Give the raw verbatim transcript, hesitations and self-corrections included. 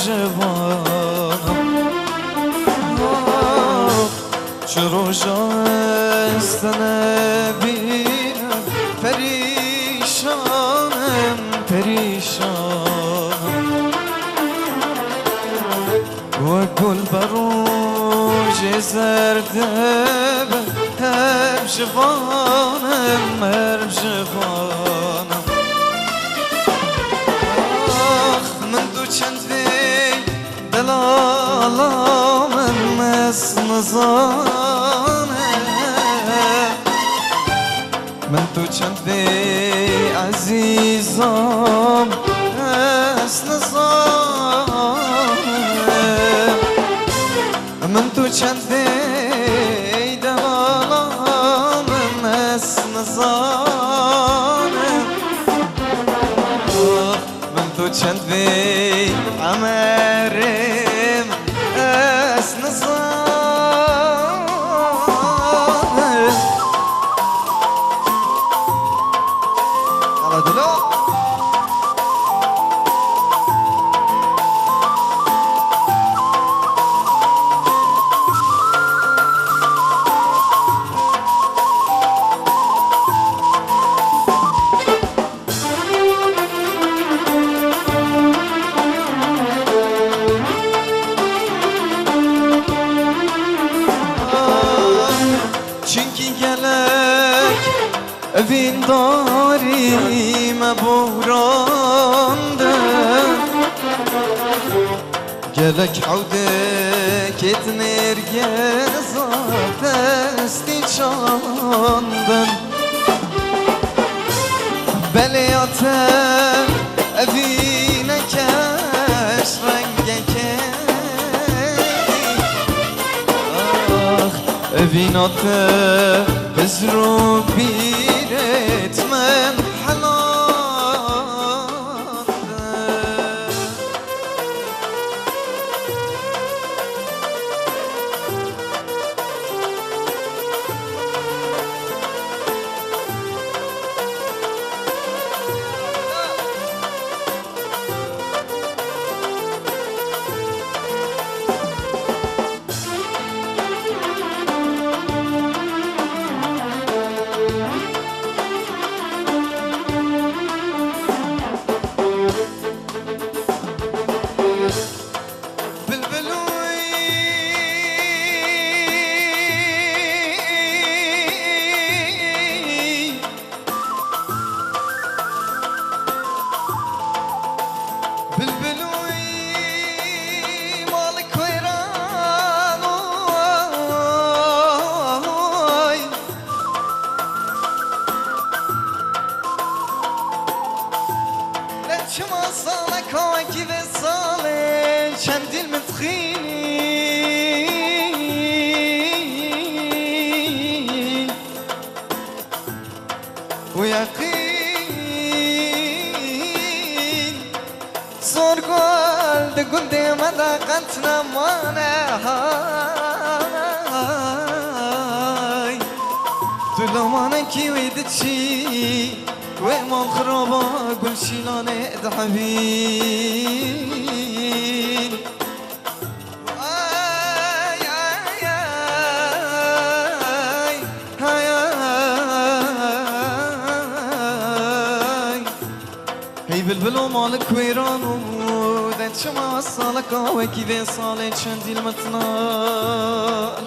civana. Ah, çi roja ez te nebînim, perîşan im, perîşan im. Wek gul bi rojê zerde be, her civanim, her civanim. Ax, min tu çend vê delala min, ez nizanim. Min tu çend vê ezîzam, ez nizanim. Min tu çend vê devalam, ez nizanim. Min tu çend vê emerim, ez nizanim. Yala dilo. Çimkî gelek evîndarî me borandin. Gelek hewdekê di nêrgeza destî çandin. Belê ya te evîneke ji rengekê. Ax, evîna te hizr û bîrêt min helandin. Bilbilûy. Bilbilûy, malik wêran oy. Lê çima saleka wekî vê salê çendîn min dixînî? Û yeqîn zor gul di gundê me de qet nemane hay. Tu lamanekî wê diçî, wê mal xiraba gulşîlanê dihevîn. Ay, ay, ay, ay, ay. Hey bilbilo malik wêran û de çima saleka wekî vê salê çendî li min tinal.